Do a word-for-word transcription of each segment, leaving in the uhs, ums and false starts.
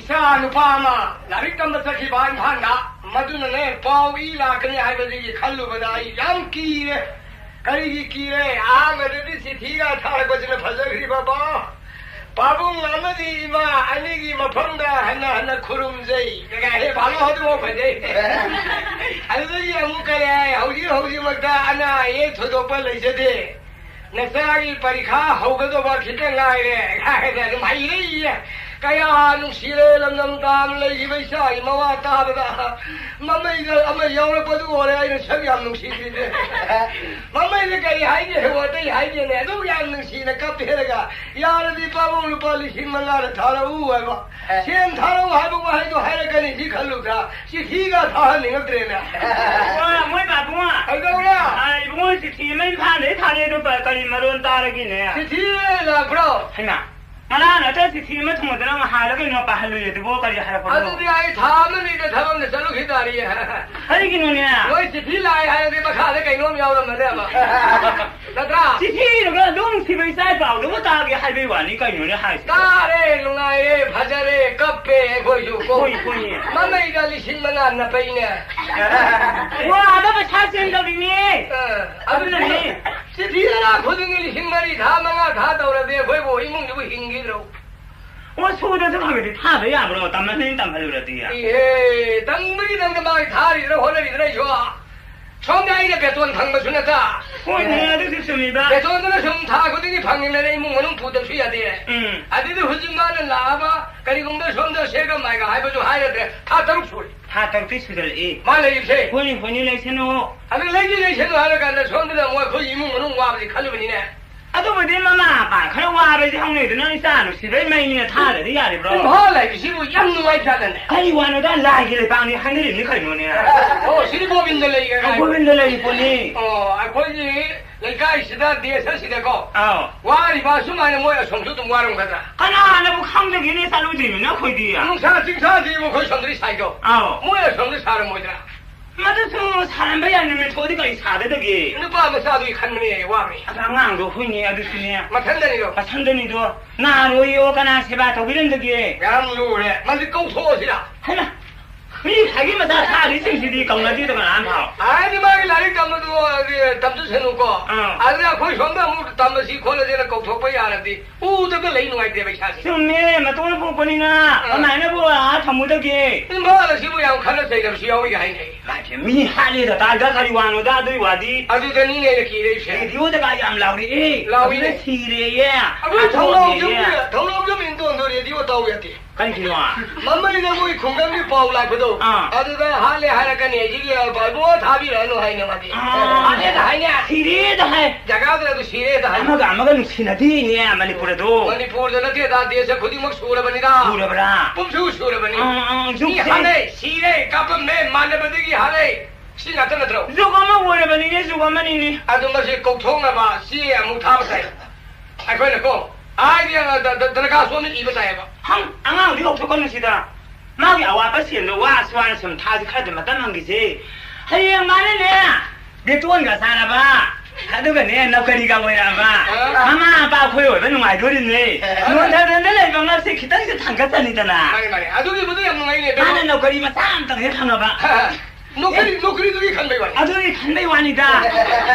ꯏꯆꯥ ꯅꯨꯄꯥ ꯑꯃ ꯂꯥꯏꯔꯤꯛ ꯇꯝꯕ ꯆꯠꯈꯤꯕ ꯏꯝꯐꯥꯜꯗ꯫ ꯃꯗꯨꯅꯅꯦ, ꯄꯥꯎ ꯏ ꯂꯥꯛꯀꯅꯤ ꯍꯥꯏꯕꯗꯒꯤ ꯈꯜꯂꯨꯕꯗ ꯑꯩ ꯌꯥꯝ ꯀꯤꯔꯦ꯫ ꯀꯔꯤꯒꯤ ꯀꯤꯔꯦ? ꯑꯍꯥꯟꯕꯗꯗꯤ ꯆꯤꯊꯤꯒ ꯊꯥꯔꯛꯄꯁꯤꯅ ꯐꯖꯈ꯭ꯔꯤꯕ ꯄꯥꯎ꯫ "ꯄꯥꯕꯨꯡ ꯑꯃꯗꯤ ꯏꯃꯥ ꯑꯅꯤꯒꯤ ꯃꯐꯝꯗ ꯍꯟꯅ ꯍꯟꯅ ꯈꯨꯔꯨꯝꯖꯩ" ꯀꯥꯏꯅ꯫ "ꯍꯦ, ꯐꯥꯂꯣ ꯍꯧꯗ꯭ꯔꯤꯐꯥꯎ ꯐꯖꯩ"꯫ ꯑꯗꯨꯗꯒꯤ ꯑꯃꯨꯛ ꯀꯔꯤ ꯍꯥꯏ? "ꯍꯧꯖꯤꯛ ꯍꯧꯖꯤꯛꯃꯛꯇ ꯑꯅꯥ ꯑꯌꯦꯛ ꯊꯣꯏꯗꯣꯛꯄ ꯂꯩꯖꯗꯦ꯫ ꯅꯆꯥꯒꯤ ꯄꯔꯤꯈꯥ ꯍꯧꯒꯗꯧꯕ ꯈꯤꯇꯪ ꯉꯥꯏꯔꯦ" ꯍꯥꯏꯅ ꯑꯗꯨꯝ ꯍꯥꯏꯔꯛꯏꯌꯦ꯫ ꯀꯌꯥ ꯅꯨꯡꯁꯤꯔꯦ, ꯂꯝꯗꯝ ꯇꯥꯕ ꯂꯩꯈꯤꯕ ꯏꯆꯥꯒꯤ ꯃꯋꯥ ꯇꯥꯕꯗ꯫ ꯃꯃꯩꯗ ꯑꯃ ꯌꯥꯎꯔꯛꯄꯗꯨ ꯑꯣꯏꯔꯦ ꯑꯩꯅ ꯁꯛ ꯌꯥꯝ ꯅꯨꯡꯁꯤꯗ꯭ꯔꯤꯁꯦ꯫ ꯃꯃꯩꯗ ꯀꯔꯤ ꯍꯥꯏꯒꯦ? ꯍꯦ, ꯑꯇꯩ ꯍꯥꯏꯒꯦꯅꯦ, ꯑꯗꯨꯛ ꯌꯥꯝ ꯅꯨꯡꯁꯤꯅ ꯀꯞꯄꯦꯔꯒ, "ꯌꯥꯔꯗꯤ ꯄꯥꯕꯨꯡ ꯂꯨꯄꯥ ꯂꯤꯁꯤꯡ ꯃꯉꯥꯗ ꯊꯥꯔꯛꯎ" ꯍꯥꯏꯕ꯫ "ꯁꯦꯟ ꯊꯥꯔꯛꯎ" ꯍꯥꯏꯕ ꯋꯥꯍꯩꯗꯣ ꯍꯥꯏꯔꯛꯀꯅꯤ ꯁꯤ ꯈꯜꯂꯨꯗ꯭ꯔꯥ? ꯆꯤꯊꯤꯒ ꯊꯥꯍꯟꯅꯤꯡꯉꯛꯇ꯭ꯔꯦꯅꯦ꯫ ꯋꯥ, ꯃꯣꯏ ꯄꯥꯕꯨꯡ꯫ ꯀꯩꯗꯧꯔꯦ? ꯑ, ꯏꯕꯨꯡꯉꯣ, ꯆꯤꯊꯤ ꯑꯃ ꯏꯝꯐꯥꯜꯗꯩ ꯊꯥꯔꯛꯑꯦ, ꯑꯗꯨ ꯀ-, ꯀꯔꯤ ꯃꯔꯣꯟ ꯇꯥꯔꯒꯦꯅꯦ? ꯆꯤꯊꯤ ꯂꯥꯛꯄ꯭ꯔꯣ? ꯍꯩꯃꯥ, ꯉꯔꯥꯡ ꯅꯠꯇ꯭ꯔ ꯆꯤꯊꯤ ꯑꯃ ꯊꯨꯡꯉꯗꯅ ꯉꯍꯥꯟꯂ ꯀꯩꯅꯣ ꯄꯥꯍꯜꯂꯨꯏ, ꯑꯗꯨꯕꯨ ꯀꯔꯤ ꯍꯥꯏꯔꯛꯄꯅꯣ? ꯑꯗꯨꯗꯤ ꯑꯩ ꯊꯥ ꯑꯃꯅꯤꯗ ꯊꯕꯛ ꯑꯃꯗ ꯆꯠꯂꯨꯈꯤ ꯇꯥꯔꯤꯌꯦ꯫ ꯀꯔꯤꯒꯤꯅꯣꯅꯦ? ꯃꯣꯏ ꯆꯤꯊꯤ ꯂꯥꯛꯑꯦ ꯍꯥꯏꯔꯗꯤ ꯃꯈꯥꯗ ꯀꯩꯅꯣꯝ ꯌꯥꯎꯔꯝꯃꯅꯦꯕ꯫ ꯅꯠꯇ꯭ꯔꯥ? ꯆꯤꯊꯤꯗꯨꯒ ꯑꯗꯨꯝ ꯅꯨꯡꯁꯤꯕ ꯏꯆꯥ ꯏ ꯄꯥꯎꯗꯨꯕꯨ ꯇꯥꯒꯦ ꯍꯥꯏꯕꯩ ꯋꯥꯅꯤ ꯀꯩꯅꯣꯅꯦ ꯍꯥꯏꯁꯦ? ꯇꯥꯔꯦ, ꯅꯨꯡꯉꯥꯏꯔꯦ, ꯐꯖꯔꯦ, ꯀꯞꯄꯦ ꯑꯩꯈꯣꯏꯁꯨ ꯀꯣ꯫ ꯍꯣꯏ, ꯍꯣꯏꯅꯦ꯫ ꯃꯃꯩꯗ ꯂꯤꯁꯤꯡ ꯃꯉꯥ ꯅꯞꯄꯩꯅꯦ꯫ ꯋꯥꯗ ꯄꯩꯁꯥ ꯆꯦꯟꯗꯧꯔꯤꯅꯦ꯫ ꯑ, ꯑꯗꯨꯅꯅꯦ꯫ ꯑꯗꯨꯅꯅꯦ꯫ ꯆꯤꯊꯤ ꯑꯔꯥꯛ ꯈꯨꯗꯤꯡꯒꯤ ꯂꯤꯁꯤꯡ ꯃꯔꯤ ꯊꯥ, ꯃꯉꯥ ꯊꯥ ꯇꯧꯔꯗꯤ ꯑꯩꯈꯣꯏꯕꯨ ꯏꯃꯨꯡꯗꯨꯕꯨ ꯍꯤꯡꯈꯤꯗ꯭ꯔꯣ? ꯑꯣ, ꯁꯨꯗꯁꯨ ꯈꯔ ꯈꯔꯗꯤ ꯊꯥꯕ ꯌꯥꯕ꯭ꯔꯣ? ꯇꯝꯍꯟꯅꯤꯡ ꯇꯝꯍꯜꯂꯨꯔꯗꯤ꯫ ꯏꯍꯦ, ꯇꯝꯕꯒꯤꯗꯃꯛꯇ ꯃꯥꯒꯤ ꯊꯥꯔꯤꯗꯅ ꯍꯣꯠꯅꯔꯤꯗꯅ ꯑꯩꯁꯨ꯫ ꯁꯣꯝꯗ ꯑꯩꯅ ꯕꯦꯇꯣꯟ ꯐꯪꯕꯁꯨ ꯅꯠꯇ꯫ ꯍꯣꯏꯅꯦ, ꯑꯗꯨꯁꯨ ꯆꯨꯝꯃꯤꯕ꯫ ꯕꯦꯇꯣꯟꯗꯨꯅ ꯁꯨꯝ ꯊꯥ ꯈꯨꯗꯤꯡꯒꯤ ꯐꯪꯉꯤꯗꯅ ꯏꯃꯨꯡ ꯃꯅꯨꯡ ꯄꯨꯗꯕꯁꯨ ꯌꯥꯗꯦ꯫ ꯎꯝ꯫ ꯑꯗꯨꯗꯤ ꯍꯧꯖꯤꯛ ꯃꯥꯅ ꯂꯥꯛꯑꯕ ꯀꯔꯤꯒꯨꯝꯕ ꯁꯣꯝꯗ ꯁꯦꯒ ꯃꯥꯏꯒ ꯍꯥꯏꯕꯁꯨ ꯍꯥꯏꯔꯗ꯭ꯔꯦ꯫ ꯊꯥ ꯇꯔꯨꯛ ꯁꯨꯔꯦ꯫ ꯊꯥ ꯇꯔꯨꯛꯇꯤ ꯁꯨꯖꯜꯂꯛꯏ꯫ ꯃꯥ ꯂꯩꯔꯤꯁꯦ꯫ ꯍꯣꯏꯅꯦ, ꯍꯣꯏꯅꯦ, ꯂꯩꯁꯅꯨ꯫ ꯑꯗꯨ ꯂꯩꯒꯦ ꯂꯩꯁꯅꯨ ꯍꯥꯏꯔꯀꯥꯟꯗ ꯁꯣꯝꯗꯅ ꯑꯃꯨꯛ ꯑꯩꯈꯣꯏ ꯏꯃꯨꯡ ꯃꯅꯨꯡ ꯋꯥꯕꯁꯤ ꯈꯜꯂꯨꯕꯅꯤꯅꯦ꯫ ꯑꯗꯨꯕꯨꯗꯤ ꯃꯃꯥ ꯃꯄꯥ ꯈꯔ ꯋꯥꯕꯁꯤ ꯍꯧꯅꯩꯗꯅ, ꯏꯆꯥ ꯅꯨꯡꯁꯤꯕꯩ ꯃꯩꯅꯤꯅ ꯊꯥꯗ꯭ꯔꯗꯤ ꯌꯥꯔꯤꯕ꯭ꯔꯣ? ꯏꯝꯐꯥꯜ ꯍꯥꯏꯕꯁꯤꯕꯨ ꯌꯥꯝ ꯅꯨꯡꯉꯥꯏꯖꯥꯠꯅꯦ꯫ ꯀꯔꯤ ꯋꯥꯅꯣꯗ, ꯂꯥꯏꯒꯤ ꯂꯩꯕꯥꯛꯅꯤ ꯍꯥꯏꯅꯔꯤꯕꯅꯤ ꯀꯩꯅꯣꯅꯦ꯫ ꯑꯣ, ꯁꯤꯗꯤ ꯒꯣꯕꯤꯟꯗ ꯂꯩꯒ ꯑꯣ, ꯒꯣꯕꯤꯟꯗ ꯂꯩꯔꯤ ꯄꯣꯠꯅꯤ꯫ ꯑꯣ, ꯑꯩꯈꯣꯏꯒꯤ ꯂꯩꯀꯥꯏꯁꯤꯗ, ꯗꯦꯁ ꯑꯁꯤꯗꯀꯣ, ꯑꯥꯎ꯫ ꯋꯥꯔꯤꯕ ꯑꯁꯨꯃꯥꯏꯅ ꯃꯣꯏ ꯑꯁꯣꯝꯁꯨ ꯑꯗꯨꯝ ꯋꯥꯔꯝꯒꯗ꯭ꯔꯥ? ꯀꯅꯥꯅꯕꯨ ꯈꯪꯗꯒꯦꯅꯦ, ꯆꯠꯂꯨꯗ꯭ꯔꯤꯕꯅꯤꯅ ꯑꯩꯈꯣꯏꯗꯤ꯫ ꯅꯨꯡꯁꯥ ꯆꯤꯡꯁꯥꯁꯤꯕꯨ ꯑꯩꯈꯣꯏ ꯁꯣꯝꯗꯗꯤ ꯁꯥꯏꯗꯣ꯫ ꯑꯥꯎ꯫ ꯃꯣꯏ ꯑꯁꯣꯝꯗ ꯁꯥꯔꯝꯃꯣꯏꯗ꯭ꯔꯥ? ꯃꯗꯨꯁꯨ ꯁꯥꯔꯝꯕ ꯌꯥꯏ, ꯅꯨꯃꯤꯠ ꯊꯣꯛꯑꯗꯤ ꯀꯔꯤ ꯁꯥꯗꯗꯒꯦ? ꯅꯨꯄꯥ ꯃꯆꯥꯗꯨꯒꯤ ꯈꯟꯕꯅꯦ, ꯋꯥꯃꯤ꯫ ꯑꯗ ꯑꯉꯥꯡꯗꯣ, ꯍꯣꯏꯅꯦ, ꯑꯗꯨꯁꯨꯅꯦ꯫ ꯃꯊꯟꯗꯅꯤꯗꯣ꯫ ꯃꯊꯟꯗꯅꯤꯗꯣ꯫ ꯅꯥꯔꯣꯏꯌꯣ, ꯀꯅꯥ ꯁꯦꯕꯥ ꯇꯧꯕꯤꯔꯝꯗꯒꯦ? ꯌꯥꯝ ꯂꯨꯔꯦ꯫ ꯃꯗꯨ ꯀꯧꯊꯣꯛꯑꯁꯤꯔꯥ? ꯍꯩꯃꯥ, ꯃꯤ ꯉꯁꯥꯏꯒꯤ ꯃꯆꯥ ꯊꯥꯔꯤꯁꯤꯡꯁꯤꯗꯤ ꯀꯧꯅꯗꯦꯗ ꯀꯅꯥꯝ ꯐꯥꯎ꯫ ꯍꯥꯏꯗꯤ ꯃꯥꯒꯤ ꯂꯥꯏꯔꯤꯛ ꯇꯝꯕꯗꯣ, ꯑꯗꯨ ꯇꯝꯖꯁꯅꯨꯀꯣ꯫ ꯑꯥ꯫ ꯑꯗꯨꯅ ꯑꯩꯈꯣꯏ ꯁꯣꯝꯗ ꯑꯃꯨꯛ ꯇꯝꯃꯁꯤ ꯈꯣꯠꯂꯁꯦꯅ ꯀꯧꯊꯣꯛꯄ ꯌꯥꯔꯗꯤ꯫ ꯎꯗꯕ ꯂꯩ ꯅꯨꯡꯉꯥꯏꯇꯦꯕ ꯏꯁꯥꯁꯦ꯫ ꯆꯨꯝꯃꯦ, ꯃꯇꯣꯟ ꯄꯣꯛꯄꯅꯤꯅ ꯑꯥ꯫ ꯀꯃꯥꯏꯅꯕꯨ ꯑꯥ ꯊꯝꯃꯨꯗꯒꯦ? ꯏꯝꯐꯥꯜ ꯑꯁꯤꯕꯨ ꯌꯥꯝ ꯈꯠꯅ ꯆꯩꯅꯕꯁꯨ ꯌꯥꯎꯏꯒ ꯍꯥꯏꯅꯩ꯫ ꯏꯃꯥꯏ ꯄꯦꯝ, ꯃꯤ ꯍꯥꯠꯂꯦꯗ ꯇꯥꯗ ꯀꯔꯤ ꯋꯥꯅꯣꯗ ꯑꯗꯨꯏ ꯋꯥꯗꯤ? ꯑꯗꯨꯗꯅꯤꯅꯦ ꯑꯩꯅ ꯀꯤꯔꯛꯏꯁꯦ꯫ ꯔꯦꯗꯤꯑꯣꯗꯒ ꯌꯥꯝ ꯂꯥꯎꯔꯛꯑꯦ꯫ ꯂꯥꯎꯏꯅꯦ꯫ ꯑꯗꯨꯗ ꯁꯤꯔꯦꯌꯦ꯫ ꯑꯩꯈꯣꯏ ꯊꯧꯅꯥꯎ ꯍꯥꯠꯇꯣꯛꯑꯝꯃꯦꯌꯦ꯫ ꯌꯨꯝꯗ, ꯊꯧꯅꯥꯎ ꯌꯨꯝ ꯏꯟꯗꯣꯟꯗꯣ ꯔꯦꯗꯤꯑꯣ ꯇꯧ ꯌꯥꯗꯦ꯫ ꯀꯔꯤꯒꯤꯅꯣ? ꯃꯃꯩꯗ ꯃꯣꯏ ꯈꯨꯡꯒꯪꯒꯤ ꯄꯥꯎ ꯂꯥꯛꯄꯗꯣ, ꯑꯥ꯫ ꯑꯗꯨꯗ ꯍꯥꯠꯂꯦ ꯍꯥꯏꯔꯛꯀꯅꯤ, ꯑꯩꯒꯤ ꯏꯕꯨꯡꯉꯣ ꯊꯥꯕꯤꯔꯛꯑꯅꯨ ꯍꯥꯏꯅꯦ ꯃꯥꯗꯤ꯫ ꯑꯥ꯫ ꯍꯥꯠꯂꯦꯗ ꯍꯥꯏꯅꯦ꯫ ꯁꯤꯔꯦꯗ ꯍꯥꯏ꯫ ꯖꯒꯥꯗꯨꯗ ꯑꯗꯨ ꯁꯤꯔꯦꯗ ꯍꯥꯏ꯫ ꯑꯃꯒ ꯑꯃꯒ ꯅꯨꯡꯁꯤꯅꯗꯦꯅꯦ ꯃꯅꯤꯄꯨꯔ ꯑꯗꯣ꯫ ꯃꯅꯤꯄꯨꯔꯗ ꯅꯠꯇꯦꯗ, ꯗꯦꯁ ꯈꯨꯗꯤꯡꯃꯛ ꯁꯨꯔꯕꯅꯤꯗ꯫ ꯁꯨꯔꯕ꯭ꯔꯥ? ꯄꯨꯝꯁꯨ ꯁꯨꯔꯕꯅꯤ꯫ ꯑꯥ, ꯑꯥ, ꯃꯤ ꯌꯨꯝꯁꯦ꯫ ꯍꯥꯠꯂꯦ, ꯁꯤꯔꯦ, ꯀꯥꯞꯄꯝꯃꯦ, ꯃꯥꯟꯅꯕꯗꯒꯤ ꯍꯥꯠꯂꯦ꯫ ꯁꯤ ꯉꯥꯛꯇ ꯅꯠꯇ꯭ꯔꯣ? ꯖꯨꯒ ꯑꯃ ꯑꯣꯏꯔꯕꯅꯤꯅꯦ, ꯖꯨꯒ ꯑꯃꯅꯤꯅꯦ꯫ ꯑꯗꯨ ꯃꯁꯤ ꯀꯧꯊꯣꯛꯅꯕ ꯆꯦ ꯑꯃꯨꯛ ꯊꯥꯕ ꯇꯥꯏ꯫ ꯑꯩꯈꯣꯏꯅꯀꯣ, ꯍꯥꯏꯗꯤ, ꯑ, ꯗ-, ꯗ-, ꯗꯔꯈꯥꯁ ꯑꯃ ꯏꯕ ꯇꯥꯏꯌꯦꯕ꯫ ꯍꯪ, ꯑꯉꯥꯡꯗꯤ ꯀꯧꯊꯣꯛꯀꯅꯨ ꯁꯤꯗ꯫ ꯃꯥꯒꯤ ꯑꯋꯥꯠꯄ ꯁꯦꯜꯗꯣ ꯋꯥꯁꯨ ꯋꯥꯅ ꯁꯨꯝ ꯊꯥꯁꯤ ꯈꯔꯗꯤ ꯃꯇꯝ ꯍꯪꯈꯤꯁꯦ꯫ ꯍꯌꯦꯡ ꯃꯥꯅꯅꯦ, ꯕꯦꯇꯣꯟꯒ ꯆꯥꯔꯕ, ꯑꯗꯨꯒꯅꯦ, ꯅꯧꯀꯔꯤꯒ ꯑꯣꯏꯔꯛꯑꯕ, ꯑ? ꯃꯃꯥ ꯃꯄꯥ ꯑꯩꯈꯣꯏ ꯑꯣꯏꯕ ꯅꯨꯡꯉꯥꯏꯗꯣꯔꯤꯅꯦ꯫ ꯑ? ꯅꯣꯟꯊꯗꯅ ꯂꯩꯕ ꯉꯛꯁꯦ ꯈꯤꯇꯪꯁꯦ ꯊꯥꯡꯒꯠꯆꯅꯤꯗꯅ꯫ ꯃꯥꯅꯦ, ꯃꯥꯅꯦ꯫ ꯑꯗꯨꯒꯤꯕꯨꯗꯤ ꯌꯥꯝ ꯅꯨꯡꯉꯥꯏꯅꯦ, ꯃꯥꯅ ꯕꯦꯇꯣꯟ꯫ ꯅꯧꯀꯔꯤ ꯃꯆꯥ ꯑꯝꯇꯪ ꯍꯦꯛ ꯐꯪꯉꯕ꯫ ꯅꯣꯀꯔꯤ, ꯅꯣꯀꯔꯤꯗꯨꯒꯤ ꯈꯟꯕꯩ ꯋꯥꯅꯤ꯫ ꯑꯗꯨꯒꯤ ꯈꯟꯕꯩ ꯋꯥꯅꯤꯗ꯫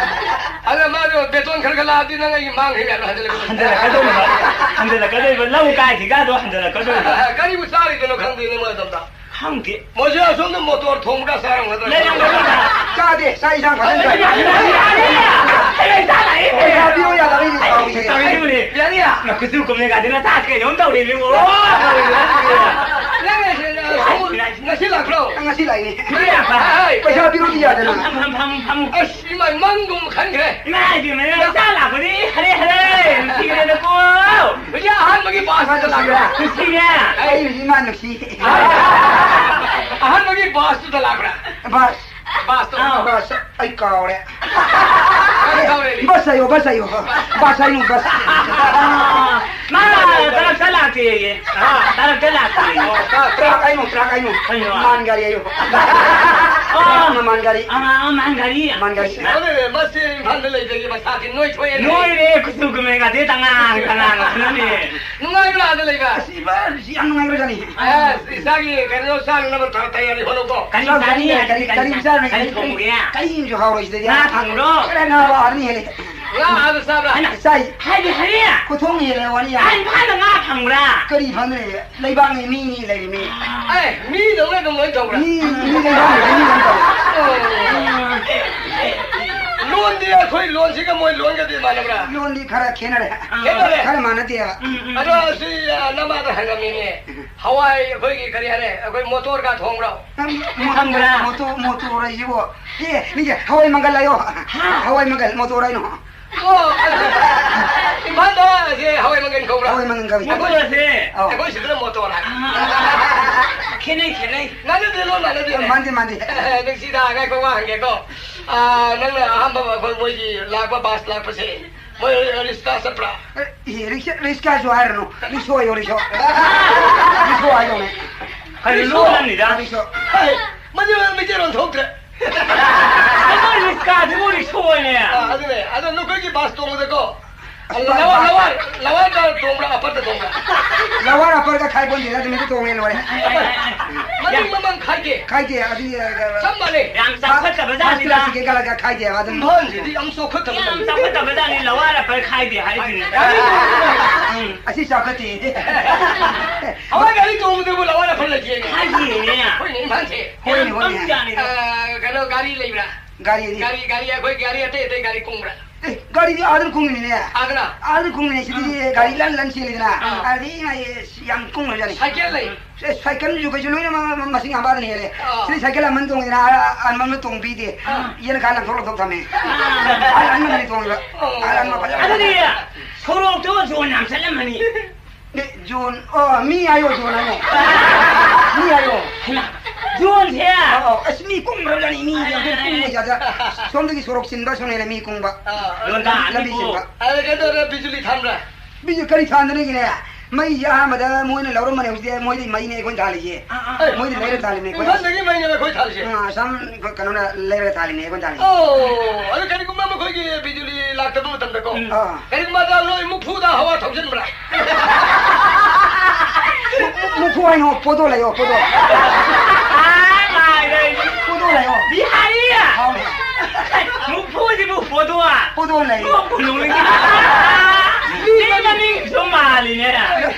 ꯑꯗ ꯃꯥꯗꯣ ꯕꯦꯇꯣꯟ ꯈꯔ ꯈꯔ ꯂꯥꯛꯑꯗꯤ ꯅꯪ ꯑꯩꯒꯤ ꯃꯥꯡꯈꯤꯕ ꯌꯥꯕ ꯍꯟꯖꯤꯜꯂꯛꯀꯗꯣꯏꯅꯤ꯫ ꯍꯟꯖꯤꯜꯂꯛꯀꯗꯣꯏꯕ, ꯍꯟꯖꯤꯜꯂꯛꯀꯗꯣꯏꯕ, ꯂꯧ ꯀꯥꯏꯈꯤꯒꯗꯣ ꯍꯟꯖꯤꯜꯂꯛꯀꯗꯣꯏꯕ꯫ ꯀꯔꯤꯕꯨ ꯆꯥꯔꯤꯕꯅꯣ ꯈꯪꯗꯦꯅꯦ ꯃꯣꯏ ꯑꯗꯣꯝꯗ꯫ ꯈꯪꯗꯦ꯫ ꯃꯣꯏꯁꯦ ꯑꯁꯣꯝꯗ ꯃꯣꯇꯣꯔ ꯊꯣꯡꯕꯒ ꯆꯥꯔꯝꯒꯗ꯭ꯔꯥ? ꯂꯩꯔꯝꯒꯗ꯭ꯔꯥ? ꯆꯥꯗꯦ, ꯆꯥꯛ ꯏꯟꯁꯥꯡ ꯐꯖꯅ ꯆꯥꯏ꯫ ꯑꯩ ꯆꯥ ꯂꯥꯛꯏ꯫ ꯄꯩꯁꯥ ꯄꯤꯌꯨ ꯌꯥꯗꯕꯩꯅꯦ ꯁꯥꯎꯔꯤꯁꯦ꯫ ꯇꯧꯔꯤꯕꯅꯤ꯫ ꯌꯥꯅꯤ꯫ ꯃꯈꯨꯠꯁꯨ ꯀꯨꯝꯃꯦ ꯀꯥꯗꯤ ꯅꯆꯥ ꯀꯩꯅꯣꯝ ꯇꯧꯔꯤꯕꯅꯤ꯫ ꯅꯪ ꯉꯁꯤ ꯂꯥꯛꯄ꯭ꯔꯣ? ꯉꯁꯤ ꯂꯥꯛꯏꯅꯦ꯫ ꯍꯥꯏ꯫ ꯄꯩꯁꯥ ꯄꯤꯔꯨꯗꯤ ꯌꯥꯗꯅ꯫ ꯐꯝ, ꯐꯝ, ꯐꯝ, ꯐꯝ꯫ ꯑꯁ, ꯏꯃꯥ, ꯃꯪꯒꯨꯝ ꯈꯟꯈ꯭ꯔꯦ꯫ ꯏꯃꯥ, ꯏꯕꯦꯝꯃ, ꯅꯆꯥ ꯂꯥꯛꯄꯗꯤ ꯍꯔꯦ, ꯍꯔꯦ, ꯅꯨꯡꯁꯤꯈ꯭ꯔꯦꯗꯀꯣ꯫ ꯍꯧꯖꯤꯛ ꯑꯍꯥꯟꯕꯒꯤ ꯕꯥꯁꯇꯨꯗ ꯂꯥꯛꯄ꯭ꯔꯥ? ꯅꯨꯡꯁꯤꯔꯦ꯫ ꯑꯩ ꯍꯧꯖꯤꯛ ꯏꯃꯥ ꯅꯨꯡꯁꯤ꯫ ꯑꯍꯥꯟꯕꯒꯤ ꯕꯥꯁꯇꯨꯗ ꯂꯥꯛꯄ꯭ꯔꯥ? ꯕꯥꯁ꯫ ꯕꯥꯁꯇꯣ꯫ ꯑꯥ꯫ ꯕꯥꯁ, ꯑꯩ ꯀꯥꯎꯔꯦ꯫ ꯀꯥꯎꯔꯦ꯫ ꯕꯁ ꯍꯥꯏꯌꯣ, ꯕꯁ ꯍꯥꯏꯌꯣ꯫ ꯕꯥꯁ ꯍꯥꯏꯅꯨ, ꯕꯁ꯫ ꯃꯥ ꯇꯔꯛꯇ ꯂꯥꯛꯇꯦꯌꯦ꯫ ꯑꯥ꯫ ꯇꯔꯛꯇ ꯂꯥꯛꯇꯦꯌꯦ꯫ ꯇ꯭ꯔꯥꯛ ꯍꯥꯏꯅꯣ, ꯇ꯭ꯔꯥꯛ ꯍꯥꯏꯅꯣ꯫ ꯀꯩꯅꯣ? ꯃꯥꯟ ꯒꯥꯔꯤ ꯍꯥꯏꯌꯣ꯫ ꯑꯥ꯫ ꯃꯥꯟ ꯒꯥꯔꯤ꯫ ꯑꯥ, ꯑꯥ, ꯃꯥꯟ ꯒꯥꯔꯤ꯫ ꯃꯥꯟ ꯒꯥꯔꯤ꯫ ꯑꯗꯨꯅꯦ, ꯃꯁꯤ ꯏꯝꯐꯥꯜꯗ ꯂꯩꯕꯒꯤ ꯃꯁꯥꯁꯤ ꯅꯣꯏꯊꯣꯛꯑꯦꯅꯦ꯫ ꯅꯣꯏꯔꯦ, ꯀꯨꯆꯨ ꯀꯨꯃꯦꯟꯒꯗꯤ ꯇꯉꯥꯟ ꯇꯉꯥꯟ ꯉꯥꯛꯇꯅꯦ꯫ ꯅꯨꯡꯉꯥꯏꯕ꯭ꯔꯥ ꯑꯥꯗ ꯂꯩꯕ? ꯑꯁ, ꯏꯃꯥ, ꯌꯥꯝ ꯅꯨꯡꯉꯥꯏꯈ꯭ꯔꯖꯥꯠꯅꯤ꯫ ꯑꯁ, ꯏꯁꯥꯒꯤ ꯀꯩꯅꯣ ꯆꯥꯅꯅꯕ ꯊ-, ꯇꯌꯥꯔꯤ ꯍꯣꯠꯅꯧꯀꯣ꯫ ꯀꯔꯤ ꯆꯥꯅꯤ? ꯆꯥꯅꯤꯡꯉꯦ, ꯀꯔꯤ, ꯀꯔꯤ ꯆꯥꯅꯤ? ꯀꯔꯤ ꯊꯣꯡꯒꯦ? ꯀꯔꯤꯁꯨ ꯍꯥꯎꯔꯣꯏ ꯁꯤꯗꯗꯤ꯫ ꯉꯥ ꯊꯣꯡꯕ꯭ꯔꯣ? ꯈꯔ ꯉꯥ ꯍꯥꯎꯔꯅꯤ ꯍꯦꯜꯂꯦ꯫ ꯉꯥ ꯑꯥꯗ ꯆꯥꯕ꯭ꯔꯥ? ꯆꯥꯏ꯫ ꯍꯥꯏꯗꯤ ꯍꯥꯏꯌꯦ꯫ ꯈꯨꯊꯣꯡ ꯍꯦꯜꯂꯦ ꯋꯥꯔꯤ ꯌꯥꯝ꯫ ꯑꯥ, ꯏꯝꯐꯥꯜꯗ ꯉꯥ ꯐꯪꯕ꯭ꯔꯥ? ꯀꯔꯤ ꯐꯪꯗ꯭ꯔꯦ? ꯂꯩꯕꯥꯛꯅꯤ, ꯃꯤꯅꯤ ꯂꯩꯔꯤꯅꯤ꯫ ꯑꯦ, ꯃꯤꯗꯧꯅ ꯑꯗꯨꯝ ꯂꯣꯏ ꯇꯧꯕ꯭ꯔꯥ? ꯃꯤ, ꯃꯤ ꯂꯩꯕꯥꯛꯅꯤ, ꯃꯤ ꯂꯣꯏ ꯇꯧꯏ꯫ ꯑꯣ꯫ ꯂꯣꯟꯗꯤ ꯑꯩꯈꯣꯏ ꯂꯣꯟꯁꯤꯒ ꯃꯣꯏ ꯂꯣꯟꯒꯗꯤ ꯃꯥꯟꯅꯕ꯭ꯔꯥ? ꯂꯣꯟꯗꯤ ꯈꯔ ꯈꯦꯠꯅꯔꯦ꯫ ꯈꯦꯠꯅꯔꯦ? ꯈꯔ ꯃꯥꯟꯅꯗꯦꯕ꯫ ꯎꯝ, ꯎꯝ, ꯑꯗꯣ ꯎꯝ꯫ ꯁꯤ, ꯑ, ꯅꯃꯥꯗ ꯍꯪꯉꯝꯃꯤꯅꯦ꯫ ꯍꯋꯥꯏ ꯑꯩꯈꯣꯏꯒꯤ ꯀꯔꯤ ꯍꯥꯏꯔꯦ? ꯑꯩꯈꯣꯏ ꯃꯣꯇꯣꯔꯒ ꯊꯣꯡꯕ꯭ꯔꯣ? ꯃꯣ-, ꯈꯪꯕ꯭ꯔꯥ? ꯃꯣꯇꯣ-, ꯃꯣꯇꯣꯔ ꯍꯥꯏꯁꯤꯕꯨ꯫ ꯑꯦ, ꯃꯤꯁꯦ ꯍꯋꯥꯏ ꯃꯪꯒꯜ ꯍꯥꯏꯌꯣ꯫ ꯍꯥ? ꯍꯋꯥꯏ ꯃꯪꯒꯜ, ꯃꯣꯇꯣꯔ ꯍꯥꯏꯅꯣ꯫ ꯑꯣ, ꯑꯗꯨ ꯏꯝꯐꯥꯜꯗ ꯁꯦ ꯍꯋꯥꯏ ꯃꯪꯒꯜ ꯀꯧꯕ꯭ꯔꯥ? ꯍꯋꯥꯏ ꯃꯪꯒꯜ ꯀꯧꯏ꯫ ꯃꯣꯇꯣꯔꯁꯦ꯫ ꯑꯧ꯫ ꯑꯩꯈꯣꯏ ꯁꯤꯗꯅ ꯃꯣꯇꯣꯔ ꯍꯥꯏ꯫ ꯑꯥ, ꯈꯦꯠꯅꯩ, ꯈꯦꯠꯅꯩ꯫ ꯃꯥꯟꯅꯗꯦ, ꯂꯣꯟ ꯃꯥꯟꯅꯗꯦ꯫ ꯃꯥꯟꯗꯦ, ꯃꯥꯟꯗꯦ꯫ ꯅꯨꯡꯁꯤꯗ, ꯉꯥꯏꯈꯣ, ꯋꯥ ꯍꯪꯒꯦꯀꯣ꯫ ꯑꯥ, ꯅꯪꯅ ꯑꯍꯥꯟꯕ ꯑꯩꯈꯣꯏ ꯃꯣꯏꯒꯤ ꯂꯥꯛꯄ ꯕꯁ ꯂꯥꯛꯄꯁꯦ, ꯃꯣꯏ ꯔꯤꯛꯁꯥ ꯆꯠꯄ꯭ꯔꯥ? ꯑꯦ, ꯔꯤꯛꯁꯥ, ꯔꯤꯛꯁꯥꯁꯨ ꯍꯥꯏꯔꯅꯨ꯫ ꯔꯤꯛꯁꯣ ꯍꯥꯏꯌꯣ, ꯔꯤꯛꯁꯣ꯫ ꯔꯤꯛꯁꯣ ꯍꯥꯏꯗꯧꯅꯦ꯫ ꯀꯔꯤ ꯔꯤꯛꯁꯣ? ꯂꯣꯟꯅꯤꯗ? ꯔꯤꯛꯁꯣ꯫ ꯍꯥꯏ, ꯃꯗꯨ ꯃꯩꯇꯩꯂꯣꯟ ꯊꯣꯛꯇ꯭ꯔꯦ꯫ ꯑꯩꯈꯣꯏ ꯔꯤꯛꯁꯥꯁꯤꯕꯨ ꯔꯤꯛꯁꯣꯅꯦ꯫ ꯑꯥ, ꯑꯗꯨꯅꯦ꯫ ꯑꯗꯣ ꯅꯈꯣꯏꯒꯤ ꯕꯁ ꯇꯣꯡꯕꯗꯀꯣ, ꯑꯁ, ꯂꯋꯥꯔ, ꯕꯁ, ꯂꯋꯥꯔ, ꯂꯋꯥꯔꯗ ꯇꯣꯡꯕ꯭ꯔꯥ, ꯑꯄꯔꯗ ꯇꯣꯡꯕ꯭ꯔꯥ? ꯂꯋꯥꯔ ꯑꯄꯔꯒ ꯈꯥꯏꯕꯣꯟꯗꯦꯗ, ꯑꯗꯨꯃꯥꯏꯅ ꯇꯣꯡꯉꯦ ꯂꯣꯏꯔꯦ꯫ ꯑꯦ, ꯑꯦ, ꯑꯦ, ꯑꯦ꯫ ꯃꯅꯤꯡ ꯃꯃꯥꯡ ꯈꯥꯏꯗꯦ? ꯈꯥꯏꯗꯦ, ꯑꯗꯨꯗꯤ, ꯑ, ꯆꯞ ꯃꯥꯟꯅꯩ꯫ ꯌꯥꯝ ꯆꯥꯎꯈꯠꯇꯕ ꯐꯥꯔꯁ ꯖꯥꯠꯅꯤꯗ꯫ ꯀ꯭ꯂꯥꯁ ꯇꯤꯀꯦꯠ ꯀꯛꯂꯒ ꯈꯥꯏꯗꯦꯕ ꯑꯗꯨꯝ꯫ ꯏꯝꯐꯥꯜꯁꯤꯗꯤ ꯌꯥꯝ ꯆꯥꯎꯈꯠꯇꯕ ꯌꯥꯝ ꯖꯥꯠꯅꯤ꯫ ꯆꯥꯎꯈꯠꯇꯕ ꯖꯥꯠꯅꯤ, ꯂꯋꯥꯔ ꯑꯄꯔ ꯈꯥꯏꯗꯦ ꯍꯥꯏꯁꯤꯅꯤ꯫ ꯎꯝ꯫ ꯑꯁꯤ ꯆꯥꯎꯈꯠꯇꯦ꯫ ꯍꯋꯥꯏ ꯒꯥꯔꯤ ꯇꯣꯡꯕꯗꯕꯨ ꯂꯋꯥꯔ ꯑꯄꯔ ꯂꯩꯇꯦꯅꯦ꯫ ꯈꯥꯏꯗꯦꯅꯦ꯫ ꯍꯣꯏꯅꯦ, ꯏꯝꯐꯥꯜꯁꯦ꯫ ꯍꯣꯏꯅꯦ, ꯍꯣꯏꯅꯦ꯫ ꯌꯥꯝ ꯆꯪꯖꯥꯠꯅꯤꯗ꯫ ꯑ, ꯀꯩꯅꯣ, ꯒꯥꯔꯤ ꯂꯩꯕ꯭ꯔꯥ? ꯒꯥꯔꯤꯗꯤ? ꯒꯥꯔꯤ, ꯒꯥꯔꯤ, ꯑꯩꯈꯣꯏ ꯒꯥꯔꯤ ꯑꯇꯩ ꯑꯇꯩ ꯒꯥꯔꯤ ꯀꯨꯡꯕ꯭ꯔꯥ? ꯑꯦ, ꯒꯥꯔꯤꯗꯤ ꯑꯥꯗꯅ ꯀꯨꯡꯉꯤꯅꯤꯅꯦ꯫ ꯑꯥꯗꯅ? ꯑꯥꯗꯅ ꯀꯨꯡꯉꯤꯅꯦ, ꯁꯤꯗꯤ ꯑꯥ꯫ ꯒꯥꯔꯤ ꯂꯟ ꯂꯟ ꯆꯦꯜꯂꯤꯗꯅ꯫ ꯑꯥ꯫ ꯑꯗꯨꯗꯤ ꯏꯃꯥ, ꯑꯦ, ꯌꯥꯝ ꯀꯨꯡꯈ꯭ꯔꯖꯥꯠꯅꯤ꯫ ꯁꯥꯏꯀꯦꯜ ꯂꯩ? ꯑꯦ, ꯁꯥꯏꯀꯜꯁꯨ ꯀꯩꯁꯨ ꯂꯣꯏꯅꯃꯛ ꯃꯁꯤꯡ ꯌꯥꯝ ꯋꯥꯗꯅ ꯍꯦꯜꯂꯦ꯫ ꯑꯥ꯫ ꯁꯤꯗꯤ ꯁꯥꯏꯀꯜ ꯑꯃꯅ ꯇꯣꯡꯉꯤꯗꯅ, ꯑꯥ, ꯑꯃꯅ ꯇꯣꯡꯕꯤꯗꯦ꯫ ꯑꯥ꯫ ꯌꯦꯟ ꯈꯔ ꯂꯪꯊꯣꯛ ꯂꯪꯊꯣꯛ ꯊꯝꯃꯦ꯫ ꯑꯥ꯫ ꯑꯥ, ꯑꯃꯅꯤ ꯇꯣꯡꯉꯤꯕ꯫ ꯑꯣ꯫ ꯑꯥ, ꯑꯃ ꯐꯖꯕ ꯑꯗꯨꯗꯤ ꯁꯣꯔꯣꯛꯇꯣ ꯖꯣꯟ ꯌꯥꯝ ꯆꯠꯂꯝꯃꯅꯤ꯫ ꯑꯦ, ꯖꯣꯟ, ꯑꯣ, ꯃꯤ ꯍꯥꯏꯌꯣ, ꯖꯣꯟ ꯍꯥꯏꯌꯣ꯫ ꯃꯤ ꯍꯥꯏꯌꯣ꯫ ꯍꯩꯃꯥ, ꯖꯣꯟꯁꯦ? ꯑꯧ, ꯑꯧ, ꯑꯁ, ꯃꯤ ꯀꯨꯝꯈ꯭ꯔꯕꯖꯥꯠꯅꯤ, ꯃꯤ ꯌꯥꯝ ꯀꯨꯝꯕ ꯖꯥꯠ ꯖꯥꯠ꯫ ꯁꯣꯝꯗꯒꯤ ꯁꯣꯔꯣꯛ ꯆꯤꯟꯕ, ꯁꯣꯝꯗꯒꯤꯅ ꯃꯤ ꯀꯨꯝꯕ꯫ ꯑꯥ, ꯖꯣꯟꯗ ꯂꯝꯕꯤ ꯑꯗꯨꯕꯨ ꯆꯤꯟꯕ꯫ ꯑꯗ ꯀꯩꯗꯧꯔꯦ, ꯕꯤꯖꯨꯂꯤ ꯊꯥꯟꯕ꯭ꯔꯥ? ꯕꯤꯖꯨ ꯀꯔꯤ ꯊꯥꯟꯗꯅꯤꯒꯤꯅꯦ? ꯃꯩꯁꯦ ꯑꯍꯥꯟꯕꯗ ꯃꯣꯏꯅ ꯂꯧꯔꯝꯕꯅꯦ, ꯍꯧꯖꯤꯛꯇꯤ ꯃꯣꯏꯗꯤ ꯃꯩꯅꯦ ꯑꯩꯈꯣꯏꯅ ꯊꯥꯜꯂꯤꯁꯦ꯫ ꯑꯥ, ꯑꯥ꯫ ꯃꯣꯏꯗꯤ ꯂꯩꯔ ꯊꯥꯜꯂꯤꯅꯦ ꯑꯩꯈꯣꯏ꯫ ꯏꯝꯐꯥꯜꯗꯒꯤ ꯃꯩꯅꯦꯕ ꯑꯩꯈꯣꯏ ꯊꯥꯜꯂꯤꯁꯦ꯫ ꯑꯥ, ꯑꯁꯥꯝ ꯀꯩꯅꯣꯅ ꯂꯩꯔ ꯊꯥꯜꯂꯤꯅꯦ ꯑꯩꯈꯣꯏꯅ ꯊꯥꯜꯂꯤꯁꯦ꯫ ꯑꯣ, ꯑꯗꯨ ꯀꯔꯤꯒꯨꯝꯕ ꯃꯈꯣꯏꯒꯤ ꯕꯤꯖꯨꯂꯤ ꯂꯥꯛꯇꯕ ꯃꯇꯝꯗꯀꯣ, ꯎꯝ꯫ ꯑꯥ꯫ ꯀꯔꯤꯒꯨꯝꯕ ꯑꯗ ꯅꯣꯏ ꯃꯨꯛꯐꯨꯗ ꯍꯋꯥ ꯊꯧꯖꯤꯟꯕ꯭ꯔꯥ? ꯃꯨꯛ-, ꯃꯨꯛꯐꯨ ꯍꯥꯏꯅꯣ, ꯄꯣꯗꯣ ꯂꯩꯌꯣ, ꯄꯣꯗꯣ꯫ ꯄꯣꯗꯣ ꯂꯩꯌꯣ꯫ ꯕꯤꯍꯥꯔꯤ! ꯍꯥꯎꯅꯦ꯫ ꯃꯨꯛꯐꯨꯁꯤꯕꯨ ꯄꯣꯗꯣ? ꯄꯣꯗꯣ ꯂꯩ꯫ ꯀꯣꯛꯄꯨ ꯅꯣꯛꯅꯤꯡꯉꯤ꯫ ꯃꯤ ꯃꯃꯤꯡꯁꯨ ꯃꯥꯜꯂꯤꯅꯦ꯫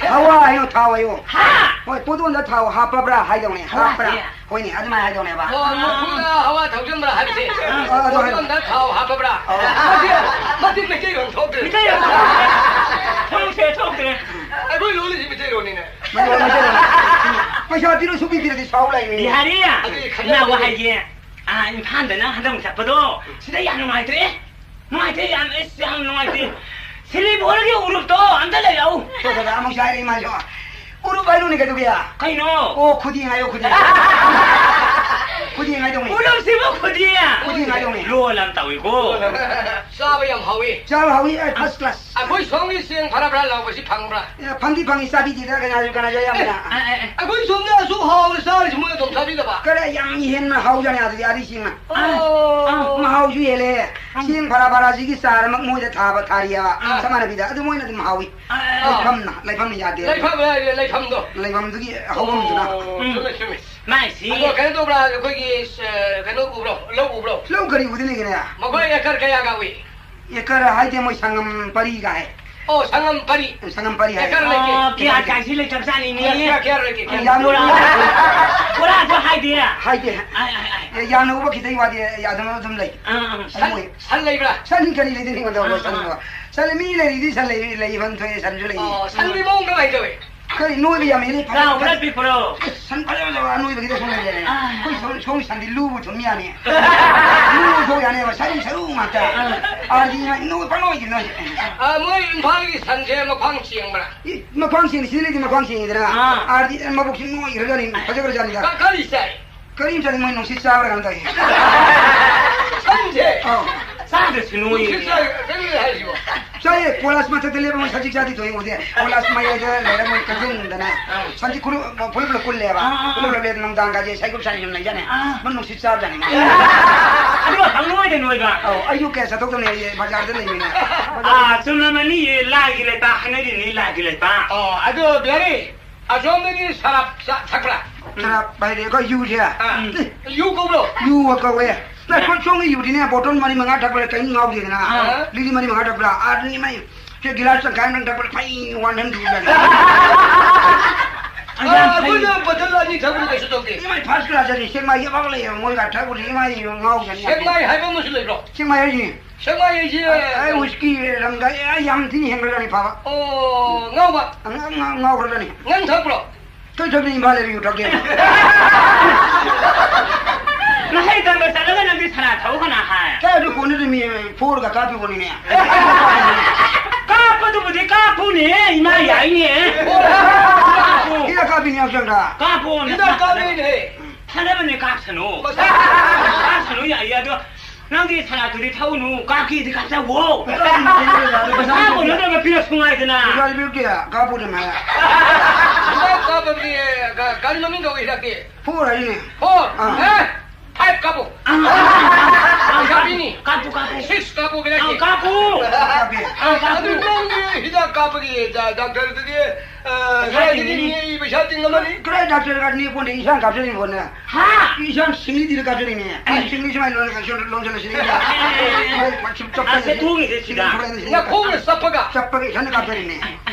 ꯍꯋꯥ ꯍꯥꯏꯌꯣ, ꯊꯥꯎ ꯍꯥꯏꯌꯣ꯫ ꯍꯥ? ꯍꯣꯏ, ꯄꯣꯗꯣꯟꯗ ꯊꯥꯎ ꯍꯥꯞꯄꯕ꯭ꯔꯥ ꯍꯥꯏꯗꯧꯅꯦ, ꯍꯋꯥꯁꯦ? ꯍꯥꯞꯄ꯭ꯔꯥ? ꯍꯣꯏꯅꯦ, ꯑꯗꯨꯃꯥꯏꯅ ꯍꯥꯏꯗꯧꯅꯦꯕ꯫ ꯑꯣ, ꯃꯨꯛꯐꯨꯗ ꯍꯋꯥ ꯊꯧꯖꯤꯟꯕ꯭ꯔꯥ ꯍꯥꯏꯕꯁꯦ? ꯑꯥ, ꯑꯗꯨ ꯍꯥꯏꯔꯣ꯫ ꯄꯣꯗꯣꯟꯗ ꯊꯥꯎ ꯍꯥꯞꯄꯕ꯭ꯔꯥ? ꯑꯣ꯫ ꯃꯁꯤ, ꯃꯁꯤ ꯃꯩꯇꯩꯂꯣꯟ ꯊꯣꯛꯇ꯭ꯔꯦ꯫ ꯃꯩꯇꯩꯂꯣꯟ ꯊꯣꯛꯇ꯭ꯔꯦ, ꯊꯣꯛꯇ꯭ꯔꯦ꯫ ꯑꯩꯈꯣꯏ ꯂꯣꯜꯂꯤꯁꯤ ꯃꯩꯇꯩꯂꯣꯟꯅꯤꯅꯦ꯫ ꯃꯩꯇꯩꯂꯣꯟ, ꯃꯩꯇꯩꯂꯣꯟ꯫ ꯄꯩꯁꯥ ꯄꯤꯔꯣ, ꯁꯨꯄꯤ ꯄꯤꯔꯗꯤ ꯁꯥꯎ ꯂꯩꯅꯤ꯫ ꯕꯤꯍꯥꯔꯤ, ꯑꯗꯨꯗꯤ ꯈꯟꯅꯕ ꯅꯥꯎ ꯍꯥꯏꯒꯦ꯫ ꯑꯥ, ꯏꯝꯐꯥꯜꯗ ꯅꯪ ꯍꯟꯗꯛ ꯆꯠꯄꯗꯣ, ꯁꯤꯗ ꯌꯥꯝ ꯅꯨꯡꯉꯥꯏꯇ꯭ꯔꯦ꯫ ꯅꯨꯡꯉꯥꯏꯇꯦ ꯌꯥꯝ, ꯑꯁ, ꯌꯥꯝ ꯅꯨꯡꯉꯥꯏꯇꯦ꯫ ꯁꯤꯂꯤꯕꯣꯔꯒꯤ ꯎꯔꯨꯞꯇꯣ ꯑꯝꯇ ꯂꯩꯔꯛꯎ꯫ ꯇꯣ, ꯇꯣ, ꯇꯣ, ꯑꯃꯨꯛꯁꯨ ꯍꯥꯏꯔꯛꯏ ꯃꯥꯁꯨ꯫ ꯎꯔꯨꯞ ꯍꯥꯏꯔꯨꯅꯦ ꯀꯩꯗꯧꯒꯦ? ꯀꯩꯅꯣ? ꯑꯣ, ꯈꯨꯗꯤ ꯍꯥꯏꯌꯣ, ꯈꯨꯗꯤ꯫ ꯈꯨꯗꯤ ꯍꯥꯏꯗꯧꯅꯦ꯫ ꯎꯔꯨꯞꯁꯤꯕꯨ ꯈꯨꯗꯤ? ꯈꯨꯗꯤ ꯍꯥꯏꯗꯧꯅꯦ꯫ ꯂꯣꯜ ꯑꯃ ꯇꯧꯏꯀꯣ꯫ ꯆꯥꯕ ꯌꯥꯝ ꯍꯥꯎꯏ꯫ ꯆꯥꯕ ꯍꯥꯎꯏ, ꯑꯦ, first class꯫ ꯑꯩꯈꯣꯏ ꯁꯣꯝꯒꯤ ꯆꯦꯡ ꯐꯔꯥ ꯐꯔꯥ ꯂꯥꯎꯕꯁꯤ ꯐꯪꯕ꯭ꯔꯥ? ꯑꯦ, ꯐꯪꯗꯤ ꯐꯪꯉꯤ, ꯆꯥꯕꯤꯗꯦꯗ, ꯀꯅꯥꯁꯨ, ꯀꯅꯥꯁꯨ ꯑꯌꯥꯝꯕꯅ꯫ ꯑꯦ, ꯑꯦ, ꯑꯦ꯫ ꯑꯩꯈꯣꯏ ꯁꯣꯝꯗ ꯑꯁꯨꯛ ꯍꯥꯎꯅ ꯆꯥꯔꯤꯁꯤ ꯃꯣꯏ ꯑꯗꯨꯝ ꯆꯥꯕꯤꯗꯕ? ꯀꯔꯥꯏ ꯌꯥꯝ ꯍꯦꯟꯅ ꯍꯥꯎꯖꯥꯠꯅꯤ ꯑꯥꯗꯗꯤ, ꯑꯥꯗꯤ ꯆꯦꯡꯅ꯫ ꯑꯣ꯫ ꯃꯍꯥꯎꯁꯨ ꯍꯦꯜꯂꯦ꯫ ꯎꯝ꯫ ꯆꯦꯡ ꯐꯔꯥ ꯐꯔꯥꯁꯤꯒꯤ ꯆꯥꯔ ꯑꯃ ꯃꯣꯏꯗ ꯊꯥꯕ, ꯊꯥꯔꯤꯑꯕ꯫ ꯑꯥ꯫ ꯆꯞ ꯃꯥꯟꯅꯕꯤꯗ꯫ ꯑꯗꯨ ꯃꯣꯏꯅ ꯑꯗꯨꯝ ꯍꯥꯎꯏ꯫ ꯑꯥ, ꯑꯥ, ꯑꯥ꯫ ꯂꯩꯐꯝꯅ, ꯂꯩꯐꯝꯅ ꯌꯥꯗꯦ꯫ ꯂꯩꯐꯝ, ꯂꯩꯐꯝꯗꯣ꯫ ꯂꯩꯐꯝꯗꯨꯒꯤ ꯍꯧꯐꯝꯗꯨꯅ꯫ ꯑꯣ, ꯎꯝ꯫ ꯆꯨꯝꯃꯦ, ꯆꯨꯝꯃꯦ꯫ ꯃꯥꯏꯁꯤ꯫ ꯑꯗꯣ ꯀꯩꯅꯣ ꯇꯧꯕ꯭ꯔꯥ, ꯑꯩꯈꯣꯏꯒꯤ, ꯑ, ꯀꯩꯅꯣ ꯎꯕ꯭ꯔꯣ? ꯂꯧ ꯎꯕ꯭ꯔꯣ? ꯂꯧ ꯀꯔꯤ ꯎꯗꯅꯤꯒꯦꯅꯦ? ꯃꯈꯣꯏ ꯑꯦꯀꯔ ꯀꯌꯥꯒ ꯎꯏ? ꯑꯦꯀꯔ ꯍꯥꯏꯗꯦ, ꯃꯣꯏ ꯁꯪꯒꯝ ꯄꯔꯤꯒ ꯍꯥꯏ꯫ ꯑꯣ, ꯁꯪꯒꯝ ꯄꯔꯤ꯫ ꯁꯪꯒꯝ ꯄꯔꯤ ꯍꯥꯏ꯫ ꯑꯦꯀꯔ ꯂꯩꯇꯦ꯫ ꯑꯣ, ꯀꯌꯥ ꯀꯌꯥꯁꯤ ꯂꯩꯇꯕꯖꯥꯠꯅꯤꯅꯦ꯫ ꯀꯌꯥ, ꯀꯌꯥ, ꯀꯌꯥ ꯂꯩꯒꯦ? ꯀꯌꯥ? ꯌꯥꯝ ꯕꯣꯔꯥ, ꯕꯣꯔꯥꯁꯨ ꯍꯥꯏꯗꯦ꯫ ꯍꯥꯏꯗꯦ꯫ ꯑꯥꯏ, ꯑꯥꯏ, ꯑꯥꯏ꯫ ꯑꯦ, ꯌꯥꯝꯅ ꯎꯕ ꯈꯤꯇꯪ ꯋꯥꯗꯤ, ꯑꯦ, ꯑꯗꯨꯝ, ꯑꯗꯨꯝ ꯂꯩ꯫ ꯑꯥ, ꯑꯥ꯫ ꯑꯗꯨ ꯁꯟ, ꯃꯣꯏ ꯁꯟ ꯂꯩꯕ꯭ꯔꯥ? ꯁꯟ ꯀꯔꯤ ꯂꯩꯗꯣꯏꯅꯣ ꯑꯩꯉꯣꯟꯗ? ꯑꯥ, ꯁꯟꯗꯣ꯫ ꯑꯥ꯫ ꯁꯟ ꯃꯤ ꯂꯩꯔꯤꯗꯤ ꯁꯟ ꯂꯩ, ꯂꯩꯐꯝ ꯊꯣꯛꯑꯦ, ꯁꯟꯁꯨ ꯂꯩ꯫ ꯑꯣ, ꯁꯟꯒꯤ ꯃꯑꯣꯡꯗ ꯀꯃꯥꯏꯅ ꯇꯧꯋꯤ? ꯀꯔꯤ ꯅꯣꯏꯕ ꯌꯥꯝ ꯍꯦꯜꯂꯤ, ꯐꯖ-, ꯆꯥꯎꯕ꯭ꯔꯥ ꯐꯖ-, ꯄꯤꯛꯄ꯭ꯔꯣ? ꯑꯁ, ꯁꯟ ꯐꯖ ꯐꯖꯕ ꯑꯅꯣꯏꯕꯒꯤꯗ ꯁꯨꯝ ꯂꯩꯔꯦꯅꯦ꯫ ꯑꯥ꯫ ꯑꯩꯈꯣꯏ ꯁꯣꯝ, ꯁꯣꯝ ꯁꯟꯗꯤ ꯂꯨꯕꯨ ꯊꯨꯝ ꯌꯥꯅꯤ꯫ ꯂꯨꯕꯨ ꯊꯣꯛ ꯌꯥꯅꯦꯕ, ꯁꯔꯨ ꯁꯔꯨ ꯉꯥꯛꯇ꯫ ꯑꯥ꯫ ꯑꯥꯔꯗꯤ ꯉꯥꯏ ꯅꯣꯏ ꯄꯪꯅꯣꯏꯗꯤ ꯅꯣꯏ꯫ ꯑꯥ, ꯃꯣꯏ ꯏꯝꯐꯥꯜꯒꯤ ꯁꯟꯁꯦ ꯃꯈ꯭ꯋꯥꯡ ꯆꯦꯡꯕ꯭ꯔꯥ? ꯏ, ꯃꯈ꯭ꯋꯥꯡ ꯆꯦꯡ, ꯁꯤꯗ ꯂꯩꯗꯤ ꯃꯈ꯭ꯋꯥꯡ ꯆꯦꯡꯉꯤꯗꯅ꯫ ꯑꯥ꯫ ꯑꯥꯔꯗꯤ ꯃꯕꯨꯛꯁꯤ ꯅꯣꯏꯈ꯭ꯔꯖꯥꯠꯅꯤ, ꯐꯖꯈ꯭ꯔꯖꯥꯠꯅꯤꯗ꯫ ꯀ-, ꯀꯔꯤ ꯆꯥꯏ? ꯀꯔꯤꯝ ꯆꯥꯗꯦ, ꯃꯣꯏ ꯅꯨꯡꯁꯤꯠ ꯆꯥꯕ꯭ꯔꯥ ꯀꯩꯅꯣ ꯇꯧꯏ꯫ ꯁꯟꯁꯦ? ꯑꯧ꯫ ꯆꯥꯗ꯭ꯔꯁꯨ ꯅꯣꯏꯌꯦ꯫ ꯅꯨꯡꯁꯤꯠ ꯆꯥꯏ, ꯀꯔꯤ ꯍꯥꯏꯁꯤꯕꯣ? ꯆꯥꯏꯌꯦ, ꯀꯣꯂꯥꯁ ꯃꯊꯛꯇ ꯂꯦꯞꯄ ꯃꯣꯏ ꯁꯖꯤꯛ ꯆꯥꯗꯤ ꯊꯣꯛꯏ ꯎꯗꯦ꯫ ꯀꯣꯂꯥꯁ ꯃꯌꯥꯏꯗ ꯂꯩꯔ ꯃꯣꯏ ꯀꯛꯆꯤꯡꯗꯅ ꯑꯥ꯫ ꯁꯟꯊꯤ ꯈꯨꯔꯨ-, ꯐꯨꯔꯤꯠ ꯄꯨꯂꯞ ꯀꯨꯜꯂꯦꯕ꯫ ꯑꯥ, ꯑꯥ, ꯑꯥ꯫ ꯄꯨꯂꯞ ꯄꯨꯂꯞ ꯂꯦꯞ-, ꯅꯨꯡꯗꯥꯡꯒꯁꯦ ꯁꯥꯏꯀꯨꯞ ꯁꯥꯏꯅ ꯌꯥꯝ ꯂꯩꯖꯥꯠꯅꯦ꯫ ꯑꯥ꯫ ꯃꯣꯏ ꯅꯨꯡꯁꯤꯠ ꯆꯥꯕꯖꯥꯠꯅꯦ ꯃꯣꯏ꯫ ꯑꯗꯨꯒ ꯍꯪꯉꯣꯏꯗ ꯅꯣꯏꯕ꯫ ꯑꯧ, ꯑꯩꯁꯨ ꯀꯌꯥ ꯆꯠꯊꯣꯛꯇꯕꯅꯦ, ꯑꯩ ꯕꯖꯥꯔꯗ ꯂꯩꯕꯅꯤꯅ꯫ ꯑꯥ, ꯆꯨꯝꯂꯝꯃꯅꯤ, ꯂꯥꯏꯒꯤ ꯂꯩꯄꯥꯛ ꯍꯥꯏꯅꯔꯤꯅꯤ, ꯂꯥꯏꯒꯤ ꯂꯩꯄꯥꯛ꯫ ꯑꯣ, ꯑꯗꯨ ꯕꯤꯍꯥꯔꯤ, ꯑꯁꯣꯝꯗꯒꯤ ꯁꯔꯞ ꯆꯥ-, ꯊꯛꯄ꯭ꯔꯥ? ꯁꯔꯞ ꯍꯥꯏꯗꯤ ꯑꯩꯈꯣꯏ ꯌꯨꯁꯦ꯫ ꯑꯥ꯫ ꯎꯝ꯫ ꯌꯨ ꯀꯧꯕ꯭ꯔꯣ? ꯌꯨ ꯀꯧꯋꯦ꯫ ꯅꯈꯣꯏ ꯁꯣꯝꯒꯤ ꯌꯨꯗꯤꯅꯦ, ꯕꯣꯇꯜ ꯃꯔꯤ ꯃꯉꯥ ꯊꯛꯄꯗ ꯀꯔꯤꯝ ꯉꯥꯎꯗꯦꯗꯅ꯫ ꯑꯥ꯫ ꯂꯤꯛꯂꯤ ꯃꯔꯤ ꯃꯉꯥ ꯊꯛꯄ꯭ꯔꯥ? ꯑꯥ, ꯑꯗꯨꯅꯤ ꯃꯥꯏ ꯁꯦ ꯒꯤꯂꯥꯁ ꯇꯪꯈꯥꯏ ꯑꯃ ꯊꯛꯄꯗ ꯐꯩ ꯋꯥꯟ ꯍꯟ ꯊꯨꯖꯥꯠꯅꯤ꯫ ꯑꯥ, ꯑꯩꯈꯣꯏꯅ ꯕꯣꯇꯜ ꯑꯅꯤ ꯊꯛꯄꯗ ꯀꯩꯁꯨ ꯇꯧꯗꯦ꯫ ꯏꯃꯥꯏ ꯐꯥꯔꯁ ꯀ꯭ꯂꯥꯁ ꯍꯥꯏꯗꯤ ꯁꯦꯛꯃꯥꯏꯒꯤ ꯑꯐꯥꯎ ꯂꯩꯌꯦꯕ, ꯃꯣꯏꯒ ꯊꯛꯄꯗꯤ ꯏꯃꯥꯏ ꯉꯥꯎꯗꯅꯤ꯫ ꯁꯦꯛꯃꯥꯏ ꯍꯥꯏꯕ ꯑꯃꯁꯨ ꯂꯩꯕ꯭ꯔꯣ? ꯁꯦꯛꯃꯥꯏ ꯍꯥꯏꯁꯤꯅꯤ꯫ ꯁꯦꯛꯃꯥꯏ ꯍꯥꯏꯁꯤ ꯑꯩ ꯋꯤꯁꯀꯤ ꯔꯝꯒ ꯑꯩ ꯌꯥꯝ ꯊꯤꯅ ꯍꯦꯟꯒꯠꯂꯅꯤ ꯐꯕ꯫ ꯑꯣ, ꯉꯥꯎꯕ꯫ ꯉꯥꯎ-, ꯉꯥꯎ-, ꯉꯥꯎꯈ꯭ꯔꯖꯥꯠꯅꯤ꯫ ꯅꯪ ꯊꯛꯄ꯭ꯔꯣ? ꯀꯩ ꯊꯛꯅꯤ ꯏꯝꯐꯥꯜ ꯂꯩꯔ ꯌꯨ ꯊꯛꯀꯦ꯫ ꯅꯍꯩ ꯇꯝꯕ ꯆꯠꯂꯒ ꯅꯪꯗꯤ ꯁꯅꯥ ꯊꯧ ꯀꯅꯥ ꯍꯥꯏ? ꯀꯥꯏ ꯑꯗꯨ ꯀꯣꯟꯅꯗ ꯃꯤ ꯐꯣꯔꯒ ꯀꯥꯞꯄꯤ ꯀꯣꯟꯅꯤꯅꯦ꯫ ꯀꯥꯞꯄꯗꯨꯕꯨꯗꯤ ꯀꯥꯞꯄꯨꯅꯦ, ꯏꯃꯥ ꯌꯥꯏꯅꯦ꯫ ꯀꯥꯞꯄꯨ꯫ ꯍꯤꯗꯥꯛ ꯀꯥꯞꯄꯤꯅꯦ ꯍꯛꯆꯥꯡꯗ꯫ ꯀꯥꯞꯄꯨ, ꯍꯤꯗꯥꯛ ꯅꯁꯥ ꯀꯥꯞꯄꯤꯅꯦ꯫ ꯐꯅꯕꯅꯦ ꯀꯥꯞꯁꯅꯨ꯫ ꯃꯁꯥ ꯀꯥꯞꯁꯅꯨ ꯌꯥꯏꯌꯦ, ꯑꯗꯣ ꯅꯪꯗꯤ ꯁꯅꯥꯗꯨꯗꯤ ꯊꯛꯎꯅꯨ, ꯀꯥꯞꯀꯦꯗꯤ ꯀꯥꯞꯆꯧꯋꯣ꯫ ꯄꯩꯁꯥ ꯀꯣꯟꯅꯗꯕ ꯄꯤꯔꯛꯄ ꯉꯥꯏꯗꯅ꯫ ꯄꯩꯁꯥꯗꯤ ꯄꯤꯔꯛꯇꯦ, ꯀꯥꯞꯄꯨꯅꯦ ꯃꯥ꯫ ꯍꯤꯗꯥꯛ ꯀꯥꯞꯄꯗꯤ, ꯒꯥ-, ꯒꯥꯔꯤ ꯃꯃꯤꯡ ꯀꯧꯏ ꯍꯤꯗꯥꯛꯇꯤ? ꯐꯣꯔ ꯍꯥꯏꯔꯤꯅꯦ꯫ ꯐꯣꯔ? ꯑꯥ꯫ ꯑꯦ, ꯐꯥꯏꯚ ꯀꯥꯞꯄꯨ꯫ ꯑꯥ, ꯑꯥ, ꯑꯥ, ꯑꯥ, ꯄꯩꯁꯥ ꯄꯤꯅꯤ꯫ ꯀꯥꯞꯄꯨ, ꯀꯥꯞꯄꯨ꯫ ꯁꯤꯛꯁ ꯀꯥꯞꯄꯨ ꯀꯩꯅꯣ? ꯑꯥ, ꯀꯥꯞꯄꯨ꯫ ꯑꯥ, ꯀꯥꯞꯄꯨ꯫ ꯑꯗꯨ ꯅꯪꯗꯤ ꯍꯤꯗꯥꯛ ꯀꯥꯞꯄꯒꯤ ꯗꯥ-, ꯗꯥꯛꯇꯔꯗꯨꯗꯤ, ꯑꯥ, ꯄꯩꯁꯥ ꯀꯗꯥꯏꯗꯒꯤ ꯇꯤꯡꯒꯅꯤ꯫ ꯅꯦꯛꯏ ꯄꯩꯁꯥ ꯇꯤꯡꯉꯝꯃꯅꯤ? ꯀꯗꯥꯏ ꯗꯥꯛꯇꯔ ꯀꯥꯞꯄꯅꯤ ꯄꯣꯟꯗꯦ, ꯏꯁꯥꯅ ꯀꯥꯞꯆꯔꯤꯕ ꯄꯣꯠꯅꯦ꯫ ꯍꯥ? ꯏꯁꯥꯅ ꯁꯤꯡꯂꯤ ꯊꯤꯔ ꯀꯥꯞꯆꯔꯤꯅꯦ꯫ ꯑꯩ ꯁꯤꯡꯂꯤ ꯁꯨꯃꯥꯏꯅ ꯂꯣꯟ-, ꯂꯣꯟ-, ꯂꯣꯟꯁꯤꯜꯂ ꯁꯤꯡꯂꯤ ꯊꯤꯔ꯫ ꯑꯩ, ꯑꯩ, ꯑꯩ, ꯑꯩ, ꯑꯩ, ꯁꯨꯝ ꯆꯞꯄꯒ ꯑꯁ, ꯊꯣꯡꯉꯤꯁꯦ ꯁꯤꯗ꯫ ꯁꯤꯡꯂꯤ ꯊꯣꯛꯂꯛꯑꯦ, ꯁꯤꯡꯂꯤ ꯅꯈꯣꯡꯅ ꯆꯞꯄꯒ? ꯆꯞꯄꯒ ꯏꯁꯥꯅ ꯀꯥꯞꯆꯔꯤꯅꯦ꯫